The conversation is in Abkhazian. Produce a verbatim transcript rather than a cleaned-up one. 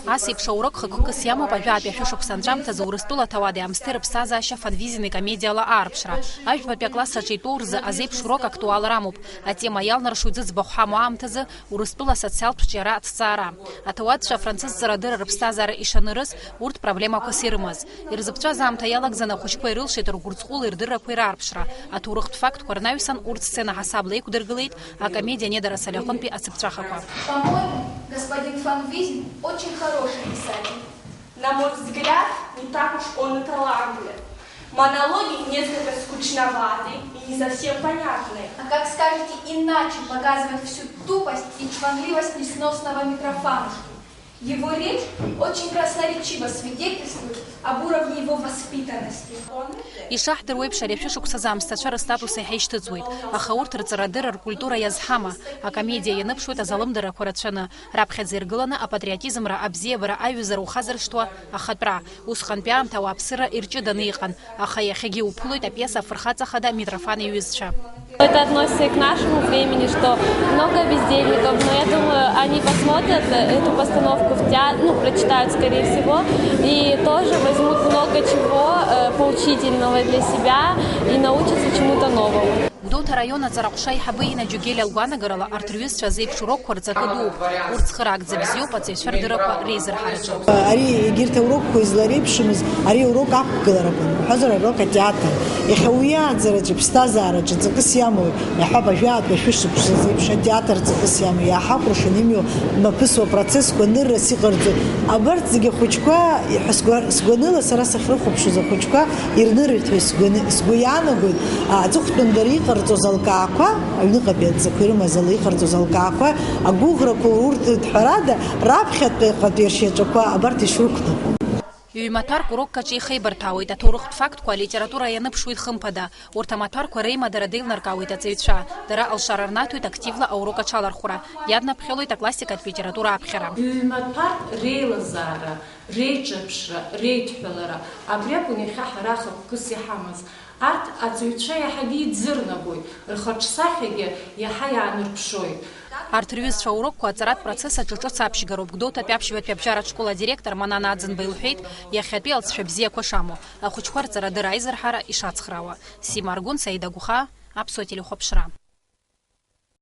Ас еиԥш аурок хықәкыс иамоуп ажәаатәи ашәышықәса анҵәамҭазы Урыстәыла аҭауади-аамсҭеи рыԥсҭазаашьа Фанвизини комедиала аарԥшра. Ажәбатәи аклассаҿы итәоу рзы азеиԥш урок актуалра амоуп. Атема иалнаршоит зыӡбахә ҳамоу аамҭазы Урыстәыла асоциалтә ҿиара аҭҵаара. Аҭауадцәа афранцыз ҵарадырра рыԥсҭазаара ишанырыз, урҭ проблемақәас ирымаз. Ирзыԥҵәаз аамҭа иалагӡаны ахәыҷқәа ирылшеит ргәырҵҟәыл ирдыррақәа ираарԥшра. Аҭоурыхтә фактқәа рнаҩсан урҭ сцена ҳасабла иқәдыргылеит акомедиа Недоросль аҟынтәи ацыԥҵәахақәа. По-моему, господин Фанвизин очень хороший писатель. На мой взгляд, не так уж он и талантлив. Монологи несколько скучноваты и не совсем понятны. А как скажете иначе показывать всю тупость и чванливость несносного Митрофанушки? Его речь очень красноречиво свидетельствует об уровне его воспитанности. Ишаҳдыруеиԥш, ари ашәышықәсазы аамсҭацәа рыстатус еиҳа ишьҭыҵуеит, аха урҭ рҵарадырра, ркультура иазҳама? Акомедиа ианыԥшуеит азалымдарақәа рацәаны, раԥхьаӡа иргыланы апатриотизмра, абзиабара, аҩызара ухазыршҭуа ахатәра. Усҟантәи аамҭа ауааԥсыра ирҷыданы иҟан, аха иахьагьы иуԥылоит апиеса афырхаҵа хада Митрофан иҩызцәа. Это относится и к нашему времени, что много бездельников, но я думаю, они посмотрят эту постановку в театре, ну, прочитают, скорее всего, и тоже возьмут много чего, э, поучительного для себя и научатся чему-то новому. Гәдоуҭа араион аҵараҟәша аиҳабы Инна Џьогелиа лгәаанагарала, арҭ рҩызцәа азеиԥш урокқәа рҵакы дууп. Урҭ цхыраагӡа бзиоуп аҵаҩцәа рдыррақәа реизырҳараҿы. Ари егьырҭ аурокқәа излареиԥшымыз, ари аурок ақәгыларақәан, уҳәозар, аурок атеатр. Иахьа уи ааӡараҿы, иԥсҭазаараҿы ҵакыс иамоу, иаҳҳәап, ажәаатәи ашәышықәса азы еиԥш атеатр ҵакыс иамоу, иааҳакәыршан имҩу мҩаԥысуа процессқәа ныррас иҟарҵо. Абарҭ зегьы ахәыҷқәа, иҳәа-, сгәа-, сгәаныла сара сахьрыхәаԥшуаз ахәыҷқәа ирнырырҭ ҳәа сгәаны-, сгәы иаанагоит. А, аҵыхәтәан дара иҟарҵоз алкаақәа, аҩныҟатәи адҵақәа ирымаз ала иҟарҵоз алкаақәа, агәыӷрақәа урҭ, ҳәарада, раԥхьатәи ҟатәи ршьаҿақәа абарҭ ишрықәнаго. Ҩ-маҭәарк урокк аҿы ихеибарҭәаауеит аҭоурыхтә фактқәа, алитература ианыԥшуеит хымԥада. Урҭ амаҭәарқәа реимадара деилнаркаауеит аҵаҩцәа. Дара алшара рнаҭоит активла аурок аҽалархәра, иаднаԥхьалоит аклассикатә литература аԥхьара. Ҩ-маҭәарк реилазаара, реиҿырԥшра, реидҳәалара, абри акәын иахьа ҳара хықәкыс иҳамаз. Арҭ аҵаҩцәа иаҳагьы иӡырнагоит, рхаҿсахьагьы иаҳа иаанарԥшоит. Арҭ рҩызцәа аурокқәа аҵаратә процесс аҿы ҿыц аԥшьгароуп. Гәдоуҭатәи аԥшьбатәи абжьаратә школ адиректор Манана Аӡынба илҳәеит, иахьатәи алҵшәа бзиақәа шамоу, ахәыҷқәа рҵарадырра аизырҳара ишацхраауа. Сима Аргәын, Саида Гәхаа, Аԥсуа телехәаԥшра.